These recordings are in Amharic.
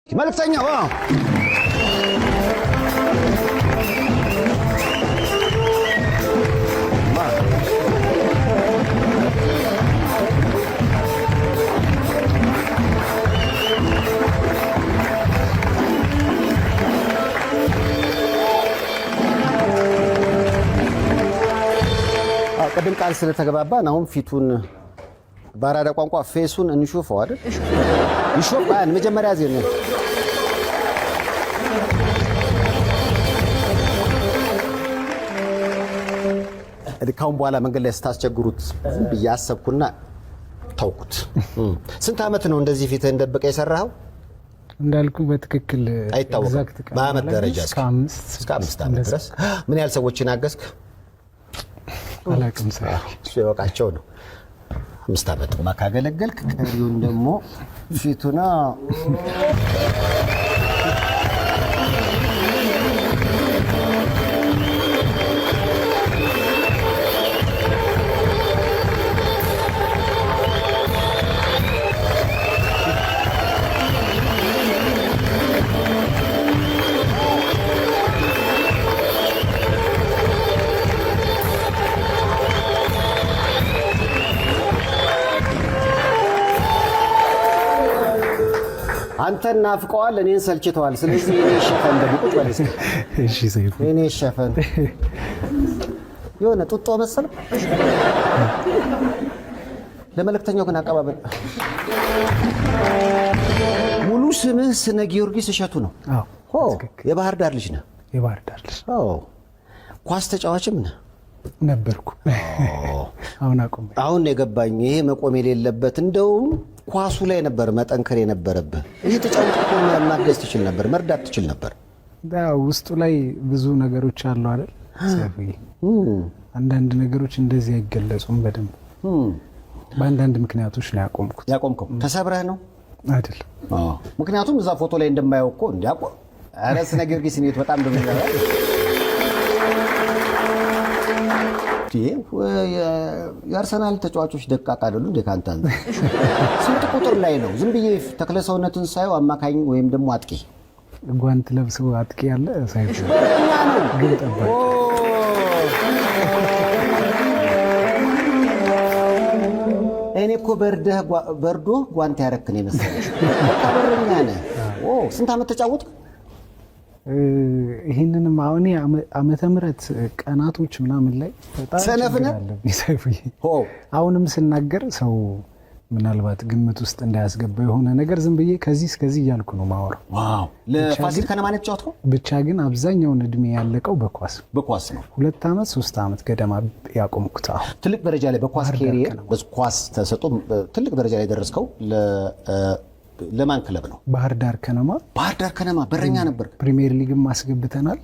መልእክተኛው አዎ። አዎ፣ ቅድም ቃል ስለተገባባን አሁን ፊቱን በአራዳ ቋንቋ face ኡን እንሾፈው አይደል? ይሾፍ መጀመሪያ ዜና ካሁን በኋላ መንገድ ላይ ስታስቸግሩት ዝም ብዬ አሰብኩና ተውኩት። ስንት ዓመት ነው እንደዚህ ፊትህን ደብቀህ የሰራኸው? እንዳልኩ በትክክል አይታወቅም። exact ቀን በአመት አላውቅም። ደረጃ እስከ 5 እስከ 5 ዓመት ድረስ ምን ያህል ሰዎችን አገዝክ? አላውቅም። ሰይፉ እሱ የወቃቸው ነው። 5 ዓመት ካገለገልክ ቀሪውን ደግሞ ፊቱና አንተን ናፍቀዋል፣ እኔን ሰልችተዋል። ስለዚህ እኔ ሸፈን ደግሞ ቁጭ በል እስኪ። እሺ ሰይፉ፣ እኔ ሸፈን የሆነ ጡጦ መሰል። ለመልእክተኛው ግን አቀባበል ሙሉ ስምህ ስነ ጊዮርጊስ እሸቱ ነው? አዎ። ሆ፣ ትክክል። የባህር ዳር ልጅ ነህ? የባህር ዳር ልጅ ኦ፣ ኳስ ተጫዋችም ነህ? ነበርኩ። አሁን አቆም። አሁን የገባኝ ይሄ መቆም የሌለበት እንደውም ኳሱ ላይ ነበር መጠንከር የነበረብህ። ይሄ ተጫውተህ እኮ ማገዝ ትችል ነበር፣ መርዳት ትችል ነበር። ያው ውስጡ ላይ ብዙ ነገሮች አሉ አይደል ሰይፉዬ? አንዳንድ ነገሮች እንደዚህ አይገለጹም በደንብ። በአንዳንድ ምክንያቶች ነው ያቆምኩት። ያቆምከው ተሰብረህ ነው? አይደለም። ምክንያቱም እዛ ፎቶ ላይ እንደማየው እኮ እንዲያቆ ኧረ ስነ ጊዮርጊስ እኔት በጣም እንደሚገባ የአርሰናል ተጫዋቾች ደቃቅ አይደሉ እንዴ? ከአንተ አንጻር ስንት ቁጥር ላይ ነው? ዝም ብዬ ተክለ ሰውነትን ሳየው አማካኝ ወይም ደግሞ አጥቂ። ጓንት ለብሰው አጥቂ ያለ ሰይፉ በረኛ ነው። ግብ ጠባቂ። እኔ እኮ በርዶ ጓንት ያረክን የመሰለኝ። በቃ በረኛ ነህ። ኦ፣ ስንት ዓመት ተጫወትክ? ይህንንም አሁን ዓመተ ምህረት ቀናቶች ምናምን ላይ በጣም ሰነፍ ችግር ነህ? አለብኝ ሰይፉዬ። ሆ። አሁንም ስናገር ሰው ምናልባት ግምት ውስጥ እንዳያስገባ የሆነ ነገር ዝም ብዬ ከዚህ እስከዚህ እያልኩ ነው የማወራው። ዋው! ለፋሲል ከነማ ነው የተጫወትከው? ብቻ ግን አብዛኛውን እድሜ ያለቀው በኳስ በኳስ ነው። 2 ዓመት 3 ዓመት ገደማ ያቆምኩት። አሁን ትልቅ ደረጃ ላይ በኳስ ባህር ዳር career ከነማ። በኳስ ተሰጥቶ ትልቅ ደረጃ ላይ ደረስከው ለማን ክለብ ነው? ባህር ዳር ከነማ። ባህር ዳር ከነማ በረኛ ነበር። ፕሪሚየር ሊግም አስገብተናል።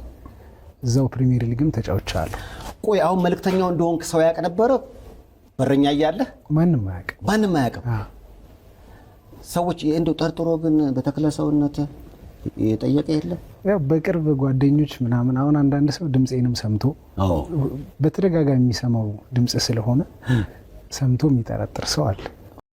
እዛው ፕሪሚየር ሊግም ተጫውቻለሁ። ቆይ አሁን መልእክተኛው እንደሆንክ ሰው ያውቅ ነበረ? በረኛ እያለህ? ማንም አያውቅም። ማንም አያውቅም። አዎ። ሰዎች እንደው ጠርጥሮ ግን በተክለ ሰውነት የጠየቀ የለም? ያው በቅርብ ጓደኞች ምናምን አሁን አንዳንድ ሰው ድምጼንም ሰምቶ በተደጋጋሚ የሚሰማው ድምጽ ስለሆነ ሰምቶ የሚጠረጥር ሰው አለ።